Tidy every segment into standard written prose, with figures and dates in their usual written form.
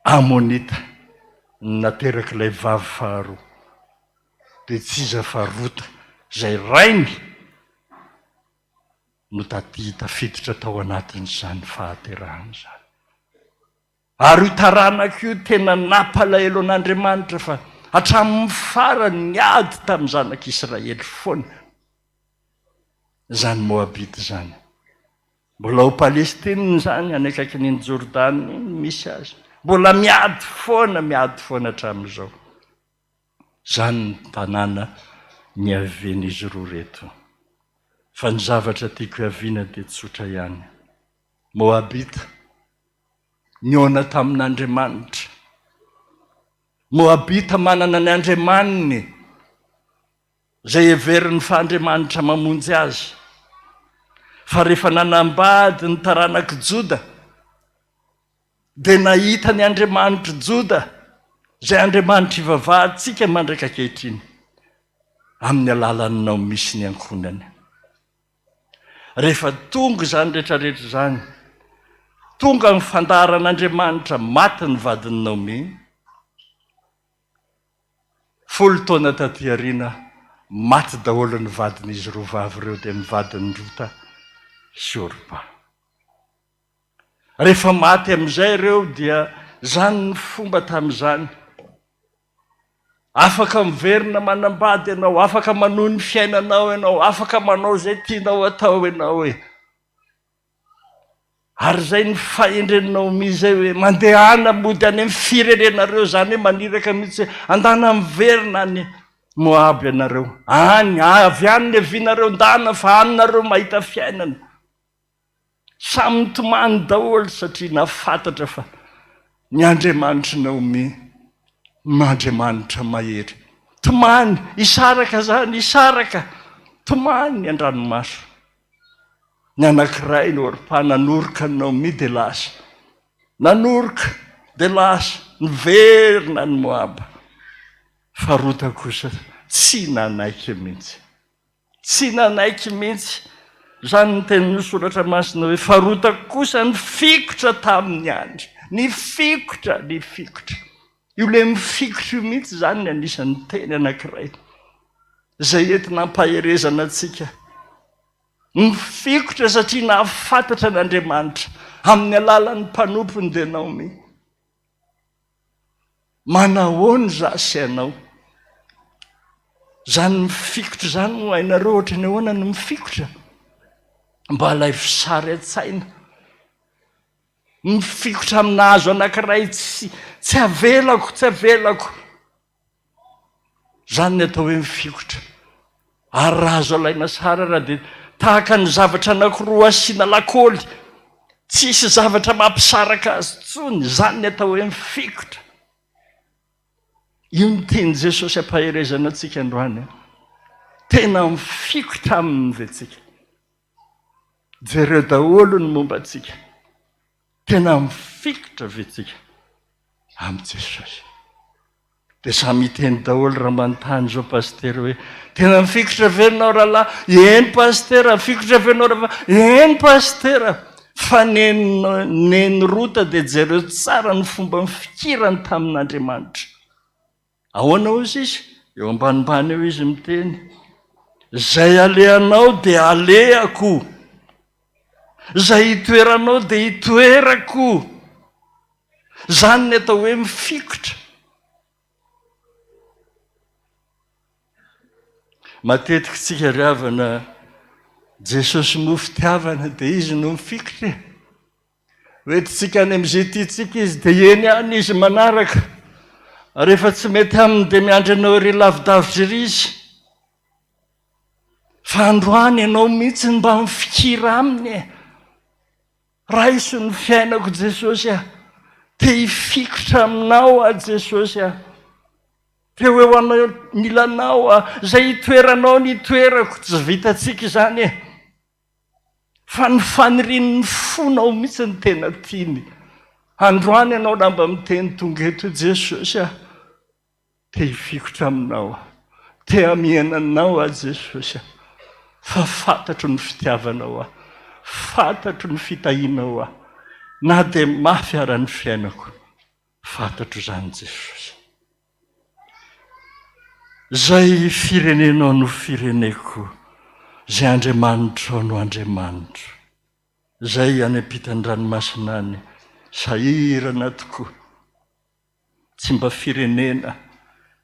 Amonita no naterak'ilay vavy faharoa, dia tsy iza fa Rota, izay rainy no taty tafiditra tao anatin'izany fahaterahana izany. Ary io taranaka io tena nampalahelo an'Andriamanitra fa hatramin'ny farany niady tamin'ny zanak'Israely foana izany Moabita izany. Mbola ao Palestine izany, any akaikin'iny Jordana iny misy azy. Mbola miady foana, miady foana hatramin'izao. Izany ny tanàna niavian'izy roa ireto. Fa ny zavatra tiako hiaviana dia tsotra ihany. Moabita, nihaona tamin'Andriamanitra. Moabita manana ny andriamaniny, izay heveriny fa Andriamanitra mamonjy azy. Fa rehefa nanambady ny taranak'i Joda, dia nahita ny Andriamanitr'i Joda, izay Andriamanitra ivavahantsika mandraka ankehitriny, amin'ny alalan'i Naomy sy ny ankohonany. Rehefa tonga izany rehetra rehetra izany, tonga ny fandaharan'Andriamanitra, maty ny vadin'i Naomi, Folo taona taty aoriana, maty daholo ny vadin'izy roa vavy ireo, dia ny vadin'i Rota sy Orpa. Rehefa maty amin'izay ireo dia izany ny fomba tamin'izany. Afaka miverina manambady ianao, afaka manohy ny fiainanao ianao, afaka manao izay tianao atao ianao e. Ary izay ny fahendren'i Naomi izay hoe mandehana mody any amin'ny firenenareo, izany hoe maniraka mihitsy hoe andana miverina any Moab ianareo, any, avy any ny avianareo, ndana fa any nareo mahita fiainana. Samy nitomany daholo satria nahafantatra fa ny Andriamanitr'i Naomi no Andriamanitra mahery. Tomany, hisaraka izany, hisaraka, tomany ny an-dranomaso. Ny anankiray ny Orpa nanoroka an'i Naomi dia lasa. Nanoroka dia lasa, niverina any Moaba. Fa Rota kosa tsy nanaiky mihitsy. Tsy nanaiky mihitsy. Izany ny tenin'ny Soratra Masina hoe fa Rota kosa nifikitra taminy ihany. Nifikitra, nifikitra. Io ilay mifikitra io mihitsy izany ny anisan'ny teny anankiray izay entina hampaherezana antsika. Mifikitra satria nahafantatra an'Andriamanitra amin'ny alalan'ny mpanompony dia Naomi. Manahoana izaho sy ianao? Izany mifikitra izany moa hainareo ohatran'ny ahoana ny mifikitra? Mba alaivo sary an-tsaina. Mifikitra amina hazo anankiray tsy tsy avelako, tsy avelako. Izany ny atao hoe mifikotra. Ary raha azo alaina sary ara dia tahaka ny zavatra anankiroa asiana lakaoly. Tsisy zavatra mampisaraka azy intsony. Izany ny atao hoe mifikotra. Io ny tian'i Jesosy ampaherezana antsika androany. Tena mifikotra aminy ve tsika? Jereo daholo ny momba antsika. Tena mifikitra ve tsika amin'i Jesosy? Dia samy hiteny daholo raha manontany izao pasitera hoe tena mifikitra ve ianao rahalahy? Eny pasitera, mifikitra ve ianao rahalahy? Eny pasitera. Fa neny neny Rota dia jereo tsara ny fomba nifikirany tamin'Andriamanitra. Ahoana hozy izy? Eo ambanimbany eo izy miteny, Izay alehanao dia alehako, izay itoeranao dia itoerako. Izany ny atao hoe mifikotra. Matetika tsika ry havana, Jesosy moa fitiavana dia izy no mifikitra e. Hoentintsika any amin'izay tiantsika izy dia eny ihany izy manaraka. Rehefa tsy mety aminy dia miandry anao ery lavidavitra ery izy. Fa androany ianao mihitsy no mba mifikira aminy e. Raiso ny fiainako Jesosy a. Te hifikitra aminao aho Jesosy a. Te ho eo anilanao aho. Izay hitoeranao ny hitoerako. Tsy vitantsika izany e. Fa ny fanirian'ny fonao mihitsy no tena tiany. Androany ianao raha mba miteny tonga eto hoe Jesosy ah, te hifikotra aminao aho, te hamihana anao aho Jesosy ah, fa fantatro ny fitiavanao ahy, fantatro ny fitahianao ahy, na dia mafy ara ny fiainako. Fantatro izany Jesosy. Izay firenenao no fireneko, izay Andriamanitrao no Andriamanitro. Izay any ampitan'ny ranomasina any, sahirana tokoa. Tsy mba firenena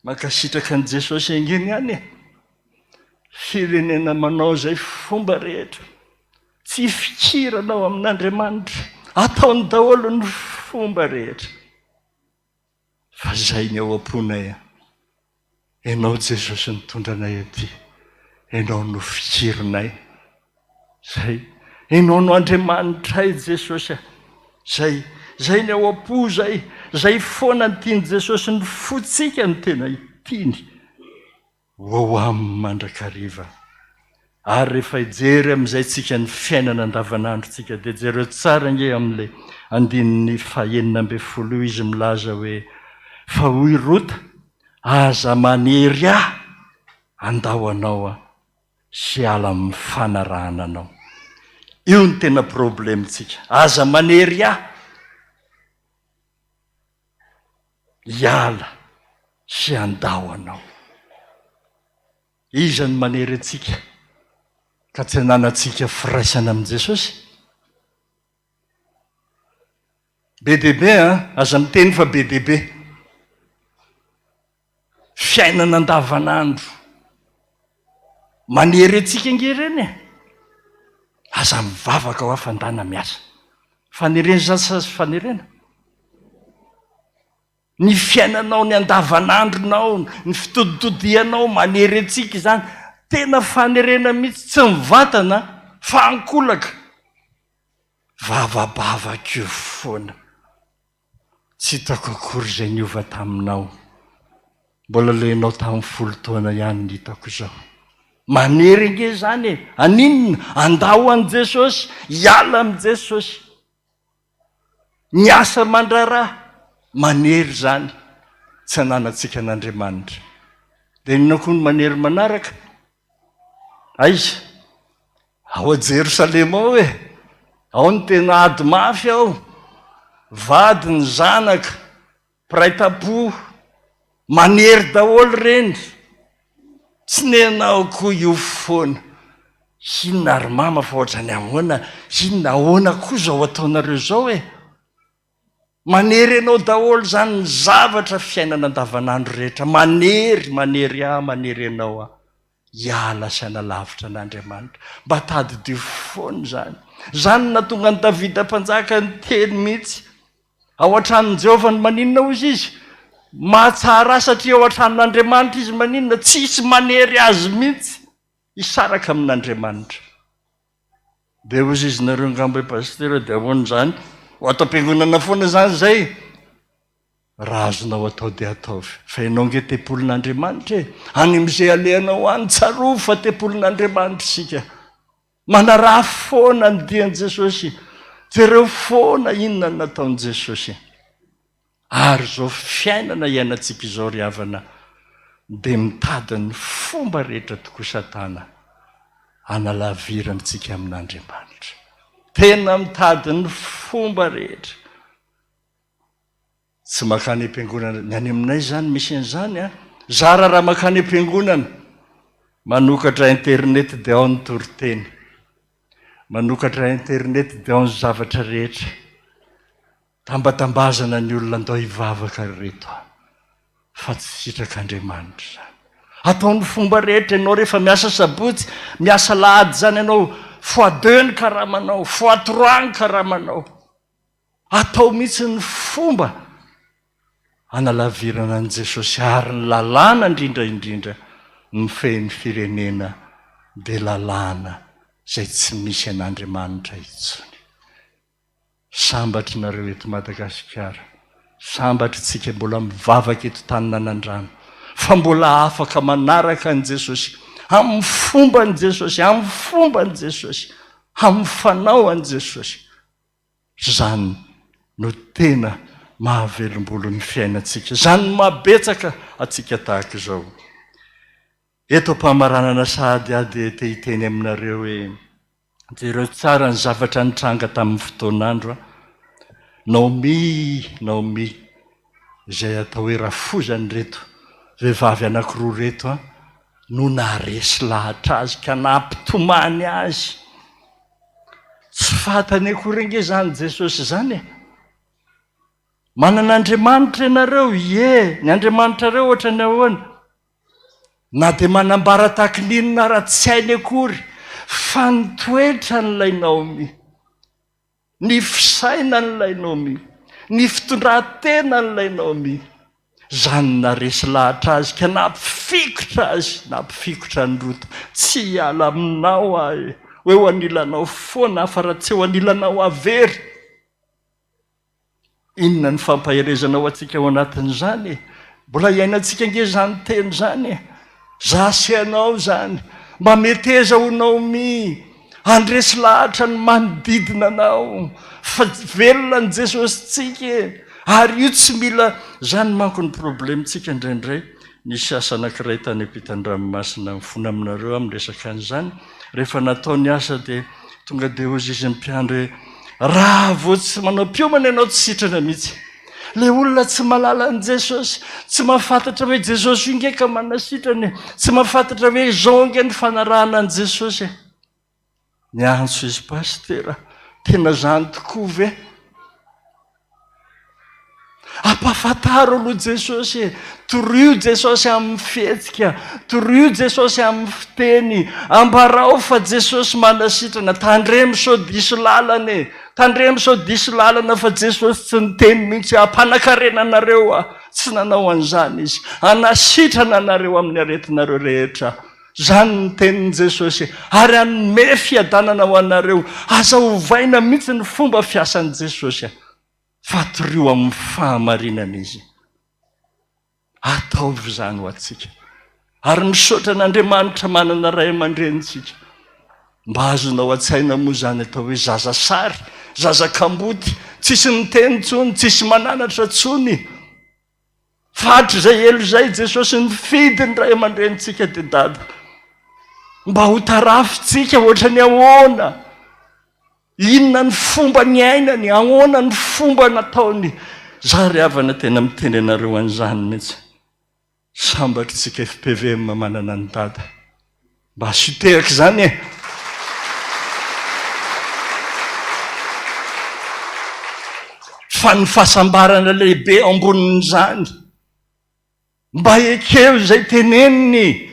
mankasitraka an'i Jesosy ange ny any e! Firenena manao izay fomba rehetra, tsy ifikirana ao amin'Andriamanitra, ataony daholo ny fomba rehetra. Fa izay ny ao am-ponay a! Ianao Jesosy nitondra anay aty, Ianao no fikirinay. Zay. Ianao no Andriamanitray Jesosy a! Zay. Zay ny ao am-po zay. Zay foana ny tian'i Jesosy, ny fontsika no tena tiany ho ao aminy mandrakariva. Ary rehefa hijery amin'izay tsika ny fiainana andavanandrontsika dia jereo tsara ange amin'ilay andininy fahenina ambinifolo io izy milaza hoe, Fa hoy Rota, Aza manery ahy handao anao aho sy hiala amin'ny fanarahana anao. Io no tena problème-tsika. Aza manery ahy hiala sy handao anao. Iza no manery antsika ka tsy ananantsika firaisana amin'i Jesosy? Be dia be an! Aza miteny fa be dia be. Fiainana andavanandro. Manery antsika ange ireny e! Aza mivavaka hoa fa ndana miasa. Fanerena izany sa tsy fanerena? Ny fiainanao, ny andavanandronao, ny fitoditodihanao, manery antsika izany. Tena fanerena mihitsy, tsy mivantana fa ankolaka. Vavabavaka eo foana. Tsy hitako akory izay niova taminao. Mbola ilay ianao tamin'ny folo taona ihany no hitako izao. Manery ange izany e! Haninona? Handao an'i Jesosy, hiala amin'i Jesosy. Ny asa aman-draharaha, manery izany, tsy ananantsika an'Andriamanitra. Dia inona koa no manery manaraka? Aiza? Ao a Jerosalema ao e! Ao no tena ady mafy ao. Vady ny zanaka, mpiray tampo, manery daholo ireny. Tsy nenao koa io foana. Inona ry mama fa ohatrany ahoana, inona ahoana koa izao ataonareo izao e? Manery anao daholo izany ny zavatra fiainana andavanandro rehetra. Manery, manery ahy, manery anao aho. Hiala sy hanalavitra an'Andriamanitra. Mba tadidio foana izany. Izany no nahatonga an'i Davida mpanjaka niteny mihitsy. Ao an-tranon'i Jehovah no maninona hozy izy? Mahatsara ahy satria ao an-tranon'Andriamanitra izy maninona? Tsisy manery azy mihitsy hisaraka amin'Andriamanitra. Dia hozy izy nareo angamba hoe pasitera dia ahoana izany? Ho ato am-piangonana foana izany izay? Raha azonao atao dia ataovy. Fa ianao ange tempolin'Andriamanitra e! Any amin'izay alehanao any, tsarovy fa tempolin'Andriamanitra isika. Manaraha foana ny dian'i Jesosy. Jereo foana inona no nataon'i Jesosy. Ary izao fiainana iainantsika izao ry havana dia mitady ny fomba rehetra tokoa Satana hanalavirantsika amin'Andriamanitra. Tena mitady ny fomba rehetra. Tsy mankany am-piangonana, ny any aminay izany misy an'izany an! Zara raha mankany am-piangonana, manokatra internet dia ao ny toriteny, manokatra internet dia ao ny zavatra rehetra. Tambatambazana ny olona andao hivavaka ry reto a! Fa tsy sitrak'Andriamanitra izany. Atao ny fomba rehetra ianao rehefa miasa sabotsy, miasa alahady izany ianao, fois deux ny karamanao, fois trois ny karamanao. Atao mihitsy ny fomba hanalavirana an'i Jesosy ary ny lalàna indrindra indrindra mifehy ny firenena dia lalàna izay tsy misy an'Andriamanitra intsony. Sambatry nareo eto Madagasikara, sambatry tsika mbola mivavaka eto tanin'Anandrano fa mbola afaka manaraka an'i Jesosy amin'ny fomban'i Jesosy, amin'ny fomban'i Jesosy, amin'ny fanao an'i Jesosy. Izany no tena mahavelombolo ny fiainantsika. Izany no mahabetsaka antsika tahaka izao. Eto am-pamaranana sahady aho dia te hiteny aminareo hoe, jereo tsara ny zavatra nitranga tamin'ny fotoan'andro. Naomi, Naomi. Izay atao hoe rafozan'ireto vehivavy anankiroa ireto no naharesy lahatra azy ka nampitomany azy. Tsy fantany akory ange izany Jesosy izany e! Manana Andriamanitra ianareo? Ie! Ny Andriamanitrareo ohatran'ny ahoana? Na dia manambara tahaka ny inona ara tsy hainy akory fa ny toetran'ilay Naomi, ny fisainan'ilay Naomi, ny fitondran-tenan'ilay Naomi, izany naresy lahatra azy ka nampifikotra azy, nampifikotra an'i Rota. Tsy hiala aminao aho e! Ho eo anilanao foana aho fa raha tsy eo anilanao aho very. Inona ny fampaherezana ho antsika ao anatin'izany e? Mbola iainantsika ange izany teny izany e! Za sy ianao izany. Mba meteza ho Naomi, handresy lahatra ny manodidina anao fa velona ny Jesosintsika e! Ary io tsy mila, izany manko ny problème-tsika indraindray, nisy asa anankiray tany ampitan-dranomasina, mifona aminareo aho miresaka an'izany, Rehefa natao ny asa dia tonga dia hozy izy ny mpiandry hoe, Raha vao tsy manao mpiomana ianao tsy sitrana mihitsy. Ilay olona tsy mahalala an'i Jesosy, tsy mahafantatra hoe Jesosy io nge ka manasitrana e, tsy mahafantatra hoe izao nge ny fanarahana an'i Jesosy e. Niantso izy, Pasitera, tena izany tokoa ve? Ampahafantaro aloha Jesosy e! Torio Jesosy amin'ny fihetsika, torio Jesosy amin'ny fiteny, ambarao fa Jesosy manasitrana, tandremo sao diso lalana e! Tandremo sao diso lalana fa Jesosy tsy niteny mihitsy hoe hampanankarena anareo aho, tsy nanao an'izany Izy, hanasitrana anareo amin'ny aretinareo rehetra aho. Izany ny tenin'i Jesosy, ary hanome fiadanana ho anareo. Aza ovaina mihitsy ny fomba fiasan'i Jesosy, fa torio amin'ny fahamarinana Izy. Ataovy izany ho antsika. Ary misaotra an'Andriamanitra manana ray aman-drenintsika. Mba azonao an-tsaina moa izany atao hoe zaza sary, zaza kamboty, tsisy miteny intsony, tsisy mananatra intsony. Fa hatrizay ela izay Jesosy nifidy ny ray aman-drenintsika dia dada. Mba ho tarafintsika ohatran'ny ahoana? Inona ny fomba niainany? Ahoana ny fomba nataony? Za ry havana tena miteny anareo an'izany mihitsy. Sambatra isika fpvm manana an'i dada. Mba asio tehaka izany e! Fa ny fahasambarana lehibe ambonin'izany, mba ekeo izay teneniny.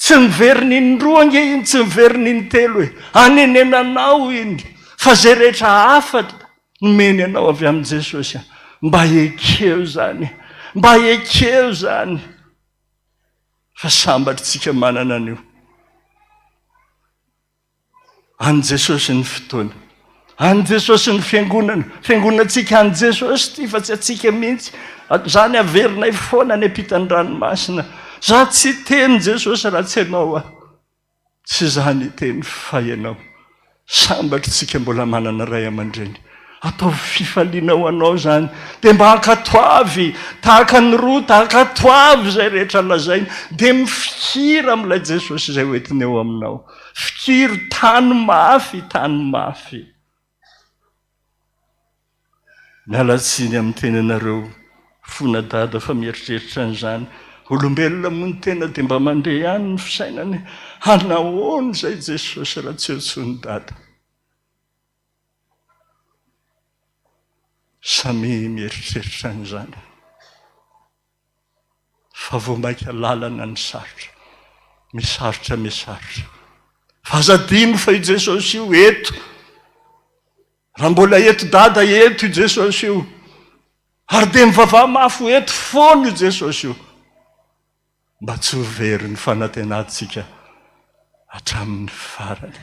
Tsy miverina indroa ange iny, tsy miverina intelo e! Anenenanao iny, fa izay rehetra hafatra nomeny anao avy amin'i Jesosy, mba ekeo izany, mba ekeo izany. Fa sambatra isika manana an'io. An'i Jesosy ny fotoana. An'i Jesosy ny fiangonana. Fiangonantsika an'i Jesosy ity fa tsy antsika mihitsy. Izany averinay foana any ampitan'ny ranomasina. Za tsy hiteny Jesosy raha tsy ianao aho. Tsy izaho niteny fa ianao. Sambatra isika mbola manana ray aman-dreny. Ataovy fifaliana ho anao izany. Dia mba ankatoavy tahaka an'i Rota, ankatoavy izay rehetra lazainy. Dia mifikira amin'ilay Jesosy izay hoentiny eo aminao. Fikiro, tano mafy, tano mafy. Miala tsiny amin'ny tenanareo fona dada fa mieritreritra an'izany. Olombelona moa ny tena dia mba mandeha ihany ny fisainany. Hanahoana izay Jesosy raha tsy eo intsony dada? Samia mieritreritra an'izany. Fa vao mainka lalana ny sarotra. Misarotra misarotra. Fa aza adino fa i Jesosy io eto. Raha mbola eto dada eto i Jesosy io. Ary dia mivavaha mafy ho eto foana io Jesosy io. Mba tsy ho very ny fanantenantsika hatramin'ny farany.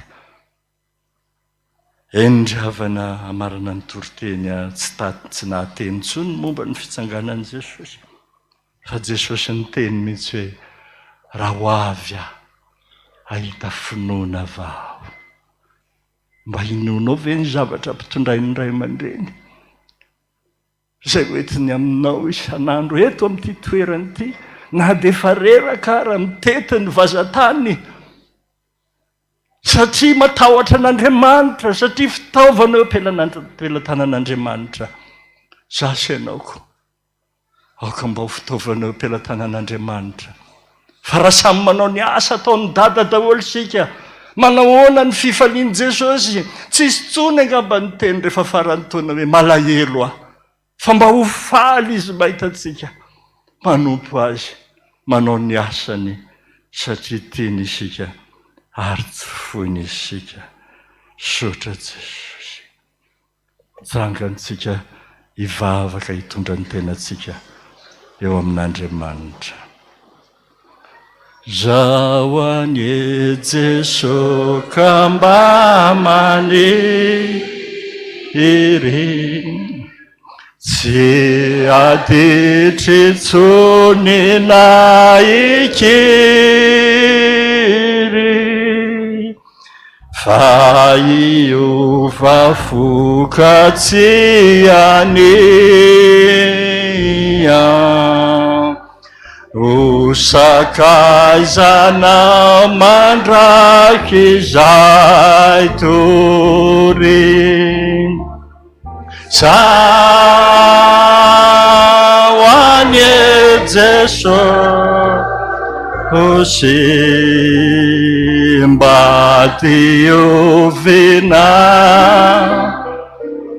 Eny ry havana hamarana ny toriteny aho tsy taty tsy nahateny intsony momba ny fitsanganan'i Jesosy. Fa Jesosy niteny mihitsy hoe raha ho avy aho hahita finoana va aho. Mba inoanao ve ny zavatra ampitondrain'ny ray aman-dreny izay hoentiny aminao isan'andro eto amin'ity toerana ity, na dia efa reraka ara mitety ny vazan-tany satria matahotra an'Andriamanitra, satria fitaovana eo am-pelatanan'Andriamanitra. Za sy ianao koa. Aoka mba ho fitaovana eo am-pelatanan'Andriamanitra. Fa raha samy manao ny asa ataon'i Dada daholo isika, manao ahoana ny fifalian'i Jesosy? Tsy hisy intsony angamba ny teny rehefa faran'ny taona hoe malahelo aho. Fa mba ho faly Izy mahita antsika manompo Azy, manao ny asany satria tiany isika ary tsy foiny isika. Misaotra Jesosy. Tsangantsika hivavaka hitondra ny tenantsika eo amin'Andriamanitra. Zaho anie Jeso ka mba maniry Tsy aditry intsony na hikiry Fa hiova fo ka tsy hania Ho sakaizanao mandrakizay tory. Zaho anie Jesosy mba diovina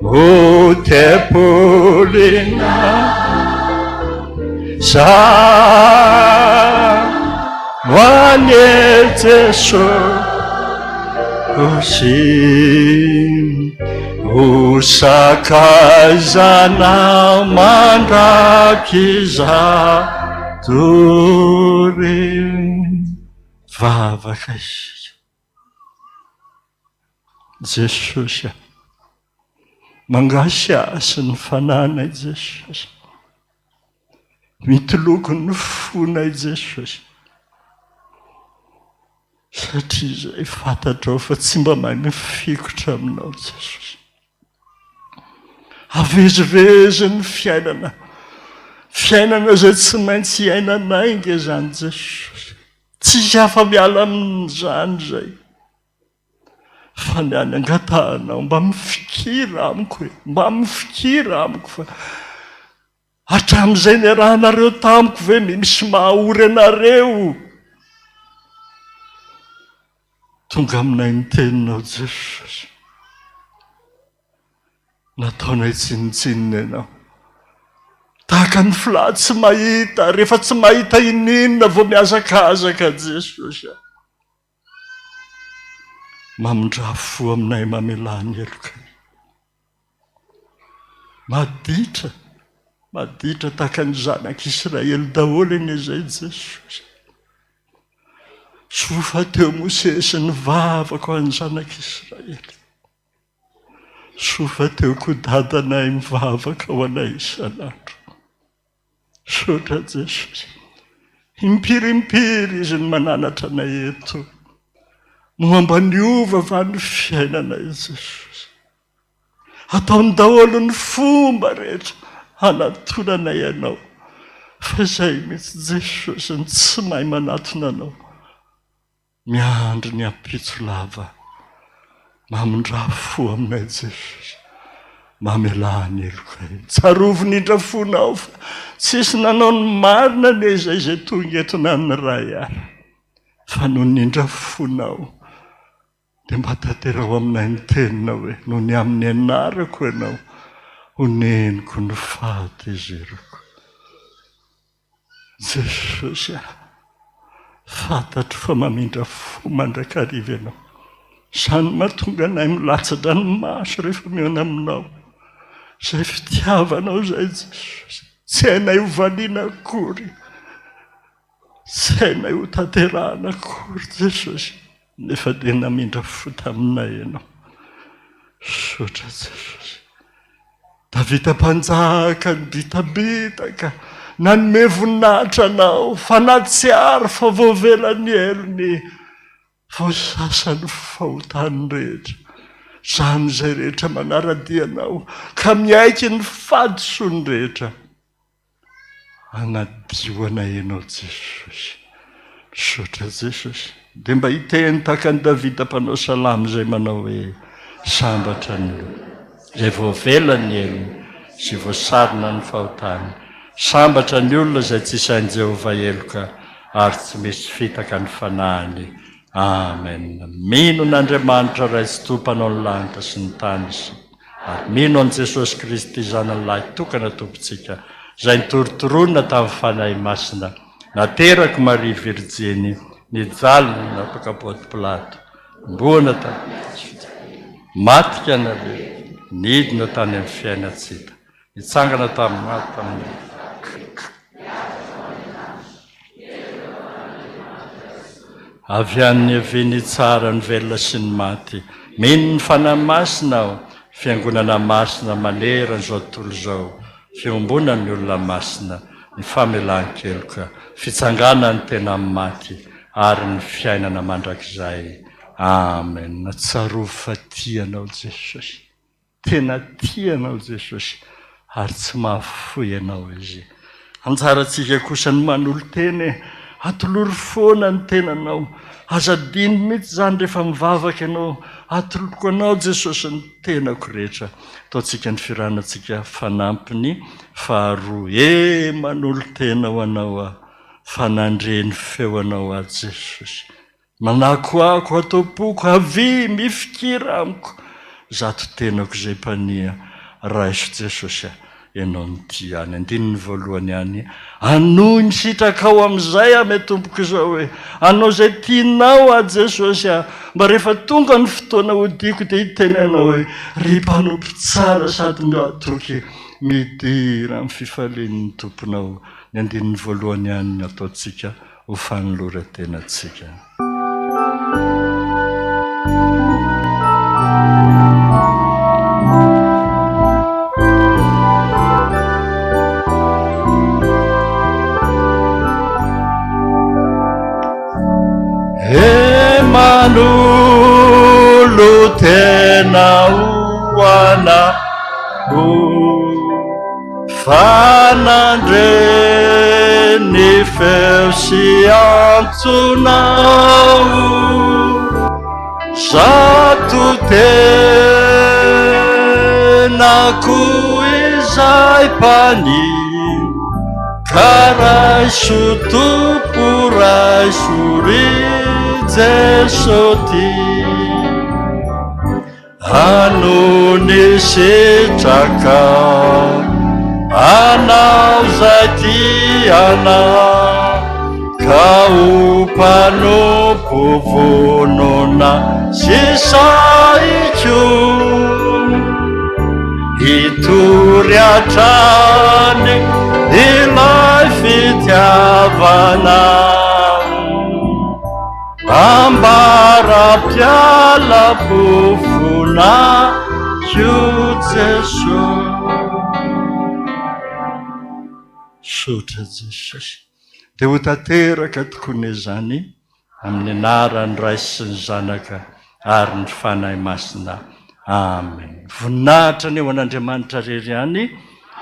ho tempolina. Zaho anie Jesosy ho sakaizanao mandrakizay doria. Vavaka isika. Jesosy a! Mangasiasy ny fanahinay Jesosy. Mitoloko ny fonay Jesosy. Satria izay fantatrao fa tsy mba mahay mifikotra aminao Jesosy. Avezivezy ny fiainana. Fiainana izay tsy maintsy iainanay nge izany Jesosy. Tsisy afa-miala amin'izany izay. Fa ny any angatahanao mba mifikira amiko e, mba mifikira amiko fa hatramin'izay niarahanareo tamiko ve misy mahaory anareo? Tonga aminay ny teninao Jesosy. Nataonay tsinontsinona ianao. Tahaka ny filaha tsy mahita, rehefa tsy mahita ininona vao mihazakazaka Jesosy a. Mamindrà fo aminay mamelà ny helokay. Maditra, maditra tahaka ny zanak'Israely daholo anie izay Jesosy. Soa fa teo Mosesy nivavaka ho an'ny zanak'Israely. Soa fa teo koa dadanay mivavaka ho anay isan'andro. Misaotra Jesosy. Impiry impiry izy no mananatra anay eto. Moa mba niova va ny fiainanay Jesosy? Ataony daholo ny fomba rehetra hanatonanay anao. Fa izay mihitsy Jesosy no tsy mahay manatona anao. Miandry ny ampitso lava. Mamindrà fo aminay Jesosy. Mamelà ny helokay. Tsarovy ny indra fonao fa tsisy nanao ny marina anie izay izay tonga eto na ny Ray ary. Fa noho ny indra fonao dia mba tanteraho aminay ny teninao hoe noho ny amin'ny anarako ianao honeniko ny fahatezerako. Jesosy a! Fantatro fa mamindra fo mandrakariva Ianao. Izany no mahatonga anay milatsa-dranomaso rehefa mihaona Aminao. Izay fitiavanao izay Jesosy, tsy hainay ho valiana akory. Tsy hainay ho tanterahana akory Jesosy, nefa dia namindra fo taminay Ianao. Misaotra Jesosy. Davida mpanjaka nibitabitaka, nanome voninahitra anao, fa nahatsiaro fa voavela ny helony, voasasa ny fahotany rehetra. Izany izay rehetra manara-dia anao, ka miaiky ny fahadisoany rehetra. Hanadio anay Ianao Jesosy. Misaotra Jesosy. Dia mba hiteny tahaka an'i Davida mpanao salamo izay manao hoe, Sambatra ny olona izay voavela ny helony sy voasarona ny fahotany. Sambatra ny olona izay tsy isain'i Jehovah heloka ary tsy misy fitaka ny fanahiny. Amen. Mino an'Andriamanitra Ray Tsitoha Mpanao ny lanitra sy ny tany isika, ary mino an'i Jesosy Kristy Zanany Lahy Tokana Tompontsika, izay nitorontoronina tamin'ny Fanahy Masina, naterak'i Maria Virjiny, nijaly natoka-paoty Pilato, mboana tamin'ny hazo fijaliana, maty ka nalevina, nidina tany amin'ny fiainan-tsy hita. Nitsangana tamin'ny maty tamin'ny. Avy any niaviany hitsara ny velona sy ny maty. Mino ny Fanahy Masina aho, Fiangonana masina manerana izao tontolo izao, fiombonan'ny olona masina, ny famelan-keloka, fitsanganan'ny tena amin'ny maty, ary ny fiainana mandrakizay. Amen. Tsarovy fa tia anao Jesosy. Tena tia anao Jesosy ary tsy mahafoy anao Izy. Anjarantsika kosa ny manolo-tena e! Atolory foana ny tenanao. Aza adino mihitsy izany rehefa mivavaka ianao. Atoloko anao Jesosy ny tenako rehetra. Ataontsika ny firanantsika fanampiny faharoa. E! Manolo-tena ho anao aho fa nandre ny feonao aho Jesosy. Manakoako ato am-poko, avia, mifikira amiko, zato tenako izay mpania, raiso Jesosy a, Ianao no tia any. Andininy voalohany any, Hanohy ny sitrakao amin'izay aho tompoko izao e, hanao izay tianao aho Jesosy a, mba rehefa tonga ny fotoana hodiako dia hiteny Ianao hoe, ry mpanompo tsara sady mahatoky, midira amin'ny fifalian'ny Tomponao. Ny andininy voalohany ihany no ataontsika. ho fanoloran-tenantsika. He manolo-tena ho anao. Fa nandre ny feo sy antsonao Zato tenako izay mpania Ka raiso Tompo raiso ry Jeso tia Ano ny sitrakao, anao izay tianao, ka ho mpanompo vonona sy sahiko, hitory hatrany ilay fitiavanao. Ambara-pialam-pofona ko Jeso. Misaotra Jesosy. Dia ho tanteraka tokoa anie izany amin'ny anaran'ny Ray sy ny Zanaka ary ny Fanahy Masina. Amen. Voninahitra anie ho an'Andriamanitra rery ihany.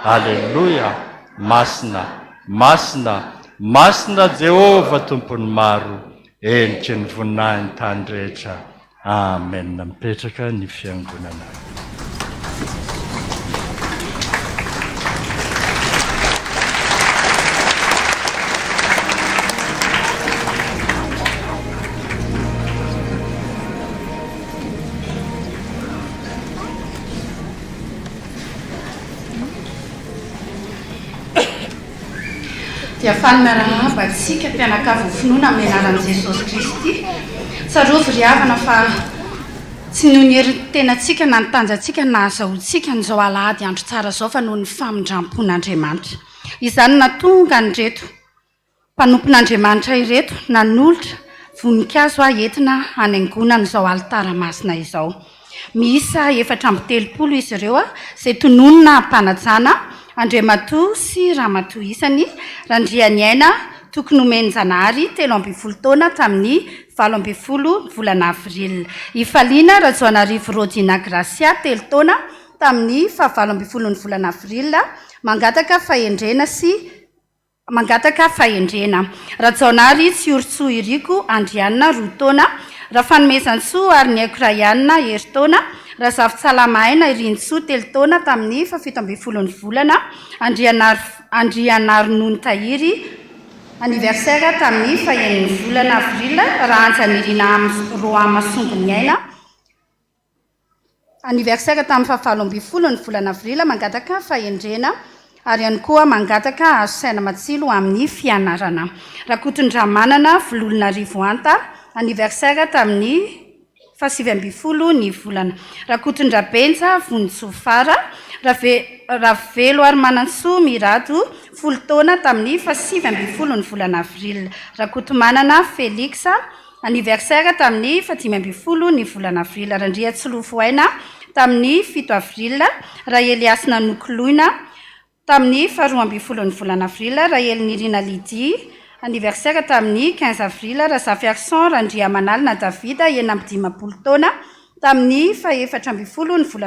Aleloia. Masina, masina, masina Jehovah Tompon'ny maro. Heniky ny voninahiny tany rehetra. Amen. Mipetraka ny fiangonana. Dia faly miarahaba antsika mpianakavin'ny finoana amin'ny anaran'i Jesosy Kristy. Tsarovy ry havana fa tsy noho ny herin'ny tenantsika na ny tanjantsika no nahazahoantsika an'izao alahady andro tsara izao fa noho ny famindram-pon'Andriamanitra. Izany no nahatonga an'ireto Mpanompon'Andriamanitra ireto nanolotra voninkazo entina hanaingoana an'izao alitara masina izao. Miisa 34 izy ireo izay tononina am-panajana, Andriamatoa sy Ramatoa isany, Randrianiaina Tokinomenjanahary, 13 taona tamin'ny 18 ny volana avril. Ifaliana Rajaonarivo Rodina Gracia, telo taona, tamin'ny faha-18 ny volana avril, mangataka fahendrena sy Mangataka fahendrena. Rajaonary Tsiorintsoa Iriko Andrianina, roa taona, Rafanomezantsoa Hariniaiko Rayanina, herintaona, Razafintsalama Aina Irintsoa, 3 taona, tamin'ny faha-17 ny volana Andrianarinony Tahiry, anniversaire, tamin'ny fahenin'ny volana avril. Rahanjanirina Roamasongoniaina, anniversaire, tamin'ny faha-18 ny volana avril, mangataka fahendrena ary ihany koa mangataka azo saina matsilo amin'ny fianarana. Rakotondramanana Vololona Rivoanta, anniversaire, tamin'ny faha-19 ny volana. Rakotondrabenja Vonitsofara Ravelo ary Manantsoa Mirado, 10 taona, tamin'ny faha-19 ny volana avril. Rakotomanana Félix, anniversaire, tamin'ny faha-15 ny volana avril. Randriatsilofoaina, tamin'ny 7 avril. Raha Nokoloina, tamin'ny faha-12 ny volana avril. Rahelinirina Lydie, anniversaire, tamin'ny 15 avril. Razafiarison Randriamanalina Davida, 56 taona, tamin'ny faha-14 ny volana.